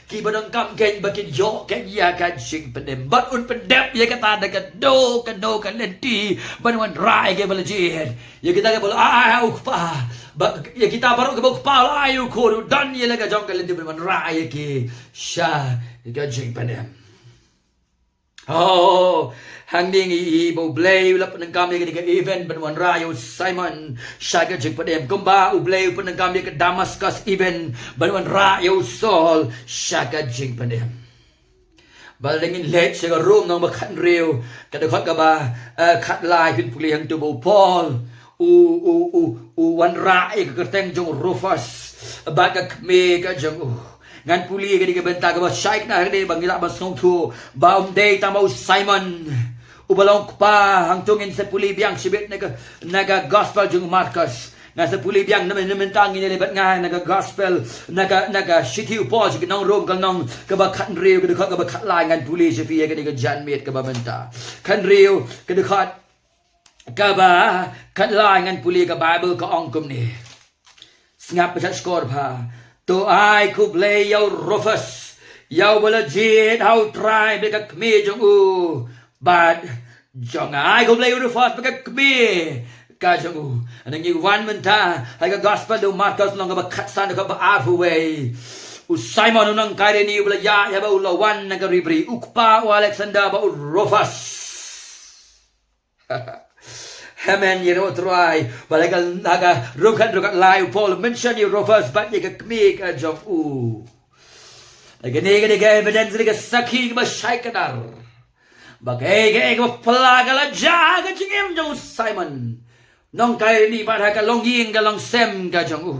Kiba donkam keiñ ba kin ïoh keiñ ïa ka jingpynim, bad un pyndep ïa kata da kano kano ka lynti ban wanrah ïa kiba la jied, ïa kita kiba la ai ha U Kpa, ba ïa kita baroh kiba U Kpa u la ai, u khun, u don ïa la ka jong ka lynti ban wanrah ïa ki sha ka jingpynim. Oh, hangne ngi i ba U Blei u la pyndonkam ïa kane ka event ban wanrah ïa u Simon sha ka jingpynim, kumba U Blei u pyndonkam ïa ka Damascus event ban wanrah ïa u Saul sha ka jingpynim. Ba lada ngin leit sha ka Rom lynnong ba khathynriew, ka dkhot kaba, eh, khatlai, phin pule hangto ba u Paul u, u, u, u wanrah ïa ka kyrteng jong u Rufus bad ka kmie ka jong u. Ngan pule ïa kane ka bynta kaba shai kane, ba ngi lah ban sngewthuh ba um dei tang ba u Simon uba long kpa. Hangto ngin sa pule biang shibit na ka, na ka gospel jong u Markos. Ngan sa pule biang na, na mynta ngin ïaleit bad nga na ka gospel, na ka, na ka shithi u Paul sha ki nong Rom, ka lynnong kaba khathynriew, ka dkhot kaba khatlai. Ngan pule sha phi ïa kane ka janmiet kaba mynta. Khathynriew, ka dkhot kaba khatlai, ngan pule, ka Baibl ka ong kumne. Sngap, pyrshah shkor bha. To ai khublei ïa u Rufus, ïa uba la jied ha U Trai bad ka kmie jong u bad jong nga. Ai khublei ïa u Rufus bad ka kmie ka jong u. Ngi wan mynta ha ka gospel u Markos lynnong kaba khatsan, dkhot ba arphew wei. U Simon u nong Kairini uba la ïaid, haba u la wan na ka ri bri, u kpa u Alexander bad u Rufus. Amen, ïa u Trai. Ba la ka, la ka Rom khathynriew, dkhot lai, u Paul u mention ïa u Rufus bad ïa ka kmie ka jong u. Kane ka dei ka evidence, ka dei ka sakhi kaba shai kdar ba kaei kaei kaba phylla ka la jia ha ka jingim jong u Simon nong Kairini bad ha ka longïing ka longsem ka jong u.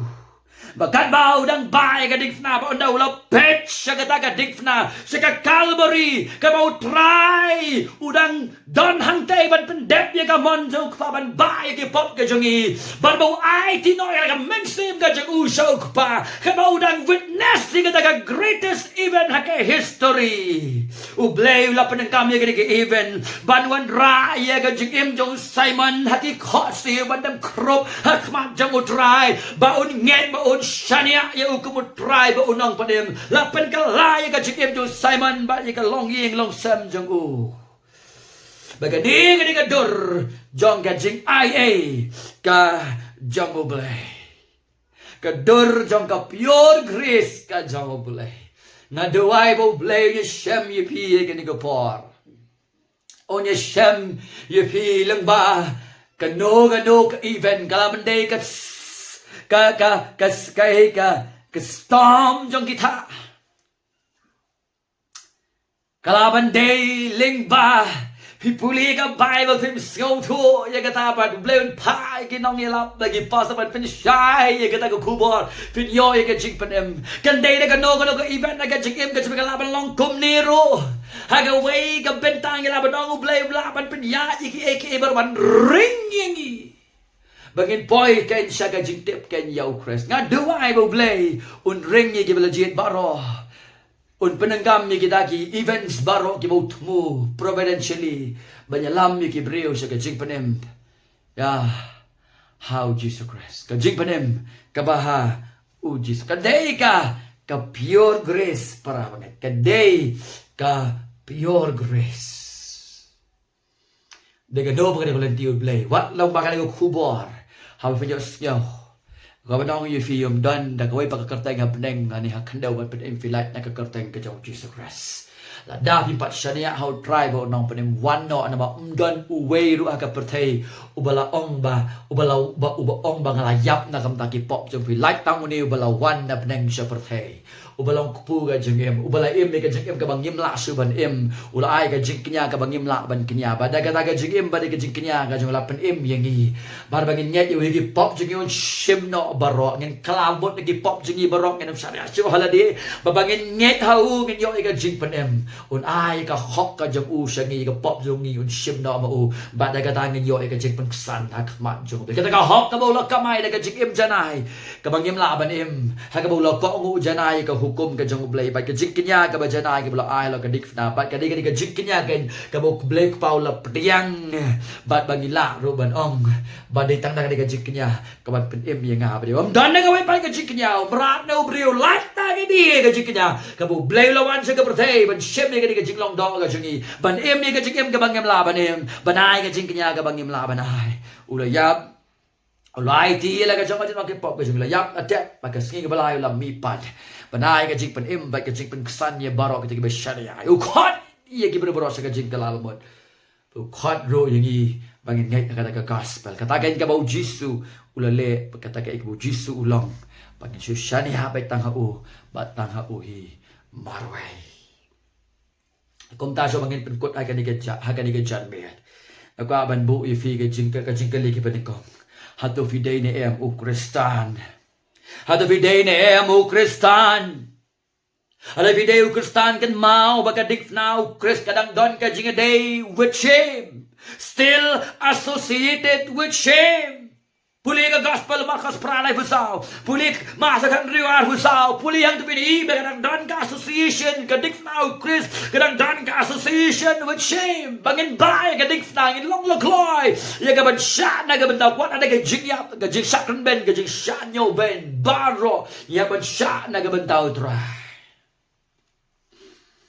Ba katba u dang bah ïa ka diengphna, ba ynda u la peit sha kata ka diengphna, sha ka Kalbari, kaba U Trai u dang don hangtei ban pyndep ïa ka mon jong u Kpa, ban bah ïa ki pop ka jong ngi, bad ba u aiti noh ïa la ka mynsiem ka jong u sha u Kpa, kaba u dang witness ïa kata ka greatest event ha ka history. U Blei u la pyndonkam ïa kane ka event ban wanrah ïa ka jingim jong u Simon ha ki khohsiew, ban dem khrup ha khmat jong U Trai, ba un ngeit, ba un shaniah ïa u kum U Trai bad u Nongpynim. La pynkylla ïa ka jingim jong u Simon bad ïa ka longïing longsem jong u. Ba kane ka dei ka dur jong ka jingaiei ka jong U Blei. Ka dur jong ka pure grace ka jong U Blei. Nga duwai ba U Blei un ïashem ïa phi ïa kane ka por. Un ïashem ïa phi lyngba kano kano ka event, ka la ban dei ka s-, ka, ka, ka s-, ka, ka, ka storm jong ki thah. Ka la ban dei lyngba Phi pule ka Baibl phim sngewthuh ïa kata, bad U Blei un phah ïa ki nongïalap bad ki pastor ban pynshai ïa kata ka khubor. Phin ïoh ïa ka jingpynim. Kan dei da kano kano ka event ha ka jingim ka jong phi, ka lah ban long kumne ruh. Ha kawei ka bynta ngi lah ban ong U Blei u lah ban pynïaid ïa kiei kiei baroh ban ring ïa ngi ba ngin poi kein sha ka jingtip kein ïa U Khrist. Nga duwai ba U Blei un ring ïa kiba la jied baroh. Un pyndonkam ïa kita ki events baroh kiba u thmu providentially ban ïalam ïa ki briew sha ka jingpynim ïa ha U Jisu Khrist. Ka jingpynim kaba ha U Jisu, ka dei ka, ka pure grace, para bangeit. Ka dei ka pure grace. Dei ka dei ba ka dei ka lynti U Blei. Wat long ba ka dei ka khubor haba phi ïohsngew, kaba ong ïa phi, ym don da kawei pat ka kyrteng ha bneng, lane ha khyndew, ban pynim phi lait na ka kyrteng ka jong U Jisu Khrist. Lada phim pat shaniah ha U Trai bad U Nongpynim, wan noh, namar ym don uwei ruh ha ka pyrthei uba la ong ba, uba la, uba, uba ong ba nga la ïap na ka bynta ki pop jong phi. Lait tang une uba la wan na bneng sha pyrthei, uba long kpu ka jingim, uba la im ïa ka jingim kaba ngim lah shuh ban im, u la ai ka jingkñia kaba ngim lah ban kñia. Bad da kata ka jingim, bad da ka jingkñia ka jong u, la pynim ïa ngi, bad ba ngin ngeit ïa u, ïa ki pop jong ngi un shim noh baroh. Ngin kylla mut na ki pop jong ngi baroh, ngin ym shaniah shuh ha lade. Bad ba ngin ngeit ha u, ngin ïoh ïa ka jingpynim. Un ai ka hok ka jong u sha ngi, ïa ka pop jong ngi un shim noh ma u. Bad da kata ngin ïoh ïa ka jingpynksan ha khmat jong u. Kata ka hok kaba u la kamai da ka jingim janai kaba ngim lah ban im, ha kaba u la kohnguh janai ïa ka hukum ka jong U Blei, bad ka jingkñia kaba janai kaba u la ai halor ka diengphna. Bad ka dei, ka dei ka jingkñia ka, kaba U Blei Kpa u la pdiang. Bad ba ngi lah ruh ban ong ba dei tang da ka dei ka jingkñia kaban pynim ïa nga bad ïa u. Ym don na kawei pat ka jingkñia, ym mrad na u briew, lait tang ka dei ka jingkñia kaba U Blei u la wan sha ka pyrthei ban shim ïa ka dei ka jinglong doh ka jong ngi, ban im ïa ka jingim kaba ngim lah ban im, ban ai ka jingkñia kaba ngim lah ban ai. U la ïap, u la aiti ïa la ka jong ka jinglong ki pop ka jong ngi, u la ïap, u la tep, bad ka sngi kaba lai u la mihpat ban ai ka jingpynim bad ka jingpynksan ïa baroh kita kiba shaniah. U khot ïa ki briew baroh sha ka jingkylla mut. U khot ruh ïa ngi ba ngin ngeit ha kata ka gospel, kata kein kaba U Jisu u la leh, kata kein kaba U Jisu u long, ba ngin shu shaniah beit tang ha u, bad tang ha u hi marwei. Kumta shuwa ba ngin pynkut ha kane ka ja-, ha kane ka janmiet, nga kwah ban buh ïa phi ka jing, ka jingkylli kaba nyngkong. Hato phi dei ne em u Khristan? Hato phi dei ne em u Khristan? Lada phi dei u Khristan, kynmaw ba ka diengphna u Khrist ka dang don ka jingïadei with shame. Still associated with shame. Pule ka gospel Markos phra laiphew saw. Pule Markos khathynriew arphew saw. Pule hangto phin ïohi ba ka dang don ka association, ka diengphna u Khrist ka dang don ka association with shame. Ba ngin bah ïa ka diengphna, ngin long lehkhlaiñ ïa ka ban shah na ka bynta u Khrist, na ka jingïap, ka jingshah kren beiñ, ka jingshah ñiew beiñ baroh, ïa ban shah na ka bynta u Trai.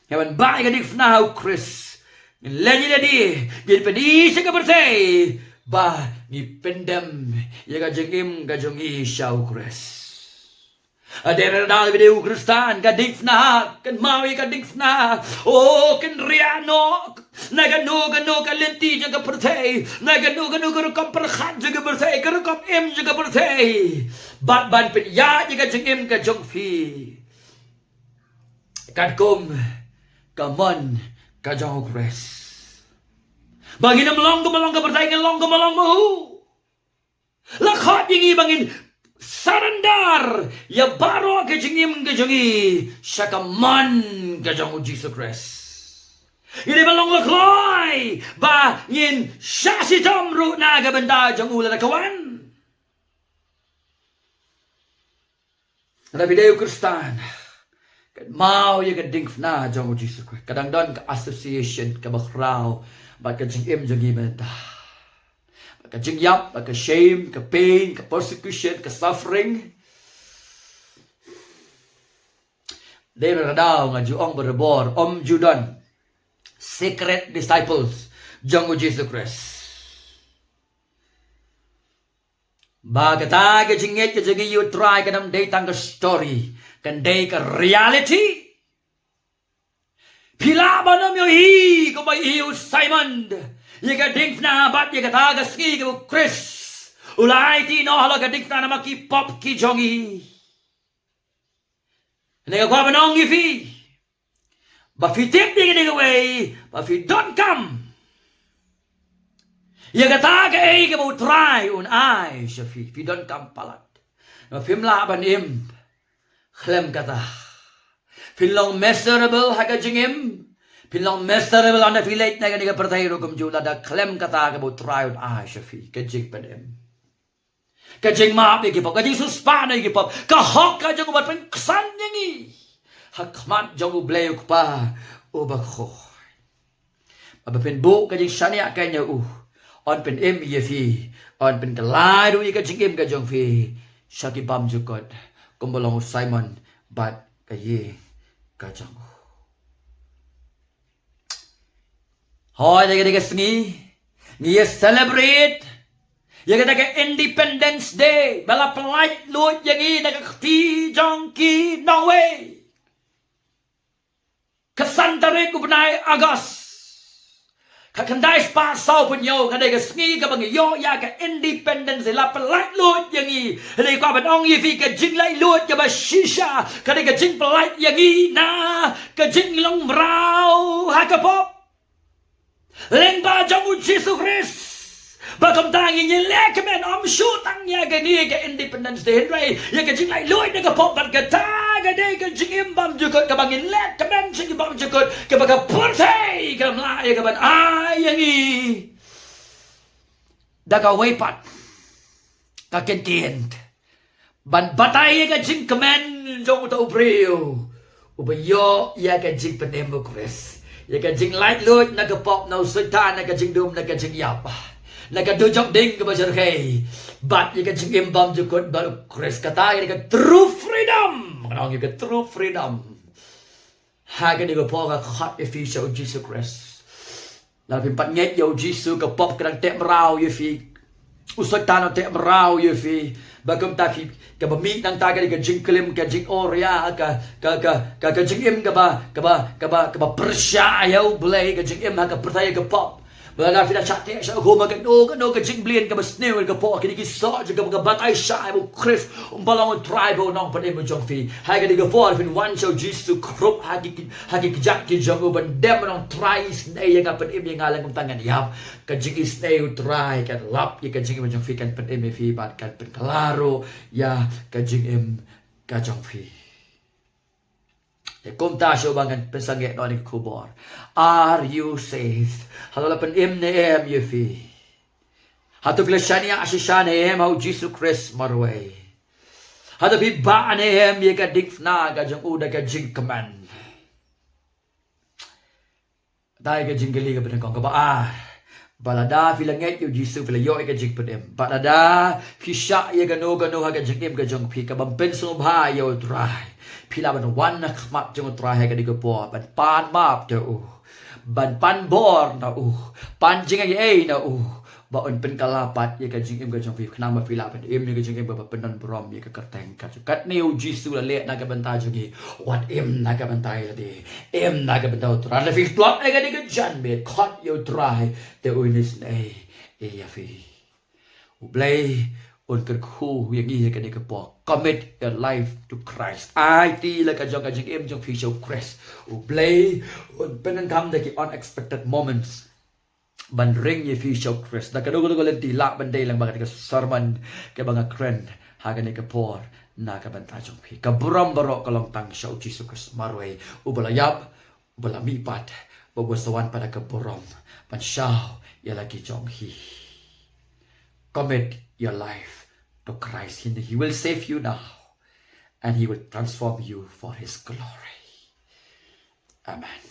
Ïa ban bah ïa ka diengphna u Khrist, ngin leh ïa lade, ngin pyni sha ka pyrthei ba ngi pyndem ïa ka jingim ka jong ngi sha u Khrist. Hadien kata, phi dei u Khristan, ka diengphna, kynmaw ïa ka diengphna. Oh, kynriah noh na kano kano ka lynti jong ka pyrthei, na kano kano ka rukom pyrkhat jong ka pyrthei, ka rukom im jong ka pyrthei, bad ban pynïaid ïa ka jingim ka jong phi katkum ka mon ka jong u Khrist. Ba ngin ym long kumba long ka pyrthei, ngin long kumba long ma u. La khot ïa ngi ba ngin surrender ïa baroh ka jingim ka jong ngi sha ka mon ka jong u Jisu Khrist. Ngin ym long lehkhlaiñ ba ngin shah shitom ruh na ka bynta jong u lada ka wan. Lada phi dei u Khristan, kynmaw ïa ka diengphna jong u Jisu Khrist. Ka dang don ka association kaba khraw bad ka jingim jong ngi mynta. Bad ka jingïap, bad ka shame, ka pain, ka persecution, ka suffering. Dei ba ka daw nga ju ong barabor, ym ju don secret disciples jong u Jisu Khrist. Ba kata ka jingngeit ka jong ngi ïa u Trai kan ym dei tang ka story, kan dei ka reality. Phi lah ban ym ïohi kumba ïohi u Simon ïa ka diengphna bad ïa kata ka sngi kaba u Khrist u la aiti noh halor ka diengphna namar ki pop ki jong ngi. Nga kwah ban ong ïa phi ba phi tip ïa kane kawei, ba phi donkam Ïa kata kaei kaba U Trai un ai sha phi, phi donkam palat. Namar phim lah ban im khlem kata. Phin long miserable ha ka jingim. Phin long miserable haba phi leit na kane ka pyrthei ruh kumjuh lada khlem kata kaba U Trai un ai sha phi, ka jingpynim. Ka jingmap ïa ki pop, ka jingsiewspah na ki pop, ka hok ka jong u ban pynksan ïa ngi ha khmat jong U Blei U Kpa uba khuid. Haba phin buh ka jingshaniah kane ïa u, un pynim ïa phi, un pynkylla ruh ïa ka jingim ka jong phi sha ki bymjukut, kumba long u Simon bad ka ïing ka jong u. Hooid, ïa kane ka sngi ngi ïa celebrate ïa kata ka Independence Day ba la pyllait luid ïa ngi na ka kti jong ki nongwei. Ka san tarik u bnai August, ka khyndai spah saw phew hynñiew, ka dei ka sngi kaba ngi ïoh ïa ka Independence Day, la pyllait luid ïa ngi. Hynrei kwah ban ong ïa phi, ka jinglaitluid kaba shisha ka dei ka jingpyllait ïa ngi na ka jinglong mraw ha ka pop lyngba jong U Jisu Khrist. Ba kumta ngi, ngi leh kmen, ym shu tang ïa kane ka Independence Day, hynrei ïa ka jinglaitluid na ka pop bad kata ka dei ka jingim bymjukut kaba ngin leh kmen sha ki bymjukut, kaba ka pyrthei kam lah ïa ka ban ai ïa ngi da kawei pat ka kyntien. Ban batai ïa ka jingkmen jong uta u briew uba ïoh ïa ka jingpynim U Khrist, ïa ka jinglaitluid na ka pop, na u Soitan, na ka jingdum, na ka jingïap, na ka dujok ding kaba jyrkhei, bad ïa ka jingim bymjukut bad U Khrist. Kata ïa ka true freedom. Kata ïa ka true freedom. Ha kane ka por nga khot ïa phi sha U Jisu Khrist. Lada phim pat ngeit ïa U Jisu, ka pop ka dang teh mraw ïa phi. U Soitan u teh mraw ïa phi. Ba kumta phi, kaba mih nangta ka dei ka jingklim, ka jingawria, ka, ka, ka, ka, ka jingim kaba, kaba, kaba, kaba pyrshah ïa U Blei, ka jingim ha ka pyrthei ka pop. Ba lada phi la shah teh shah kum ha kano kano ka jingblien kaba sniew ha ka por, kine ki soh jong kaba, ka batai shah ïa U Khrist, um ba long U Trai bad U Nongpynim jong phi. Ha kane ka por phin wan sha U Jisu, khrup ha ki, ha ki kjat ki jong u, ban dem ban ong, Trai, isynei ïa nga, pynim ïa nga, lane kumta ngan ïap. Ka jingisynei U Trai kan lap ïa ka jingim jong phi, kan pynim ïa phi bad kan pynkylla ruh ïa ka jingim ka jong phi. Te kumta shuh ba ngan pynsangeh noh ïa kane ka khubor. Are you saved? Hato la pynim ne em ïa phi? Hato phi la shaniah shisha ne em ha U Jisu Khrist marwei? Hato phi bah ne em ïa ka diengphna ka jong u da ka jingkmen? Dei ka jingkylli kaba nyngkong. Kaba ar, ba lada phi la ngeit ïa U Jisu, phi la ïoh ïa ka jingpynim, bad lada phi shah ïa kano kano ha ka jingim ka jong phi kaba ym pynsngewbha ïa U Trai, phi lah ban wan ha khmat jong U Trai ha kane ka por, ban pan map da u, ban pan bor na u, pan jingaiei na u, ba un pynkylla pat ïa ka jingim ka jong phi, khnang ba phi lah ban im ïa ka jingim kaba pyndonburom ïa ka kyrteng ka jong. Katne U Jisu u la leh na ka bynta jong ngi, wat im na ka bynta ïa lade, im na ka bynta U Trai. Lada phi tlot ha kane ka janmiet, khot ïa U Trai, te un isynei ïa phi. U Blei un kyrkhu ïa ngi ha kane ka por. Commit your life to Christ. Aiti la ka jong ka jingim jong phi sha U Khrist. U Blei un pyndonkam da ki unexpected moments ban ring ïa phi sha U Khrist. Da kano kano ka lynti lah ban dei lyngba kane ka sermon kaba nga kren ha kane ka por na ka bynta jong phi. Ka burom baroh ka long tang sha U Jisu Khrist marwei, uba la ïap, uba la mihpat, bad uba sa wan pat da ka burom ban shaw ïa la ki jong ngi. Commit your life to Christ. He, he will save you now, and he will transform you for his glory. Amen.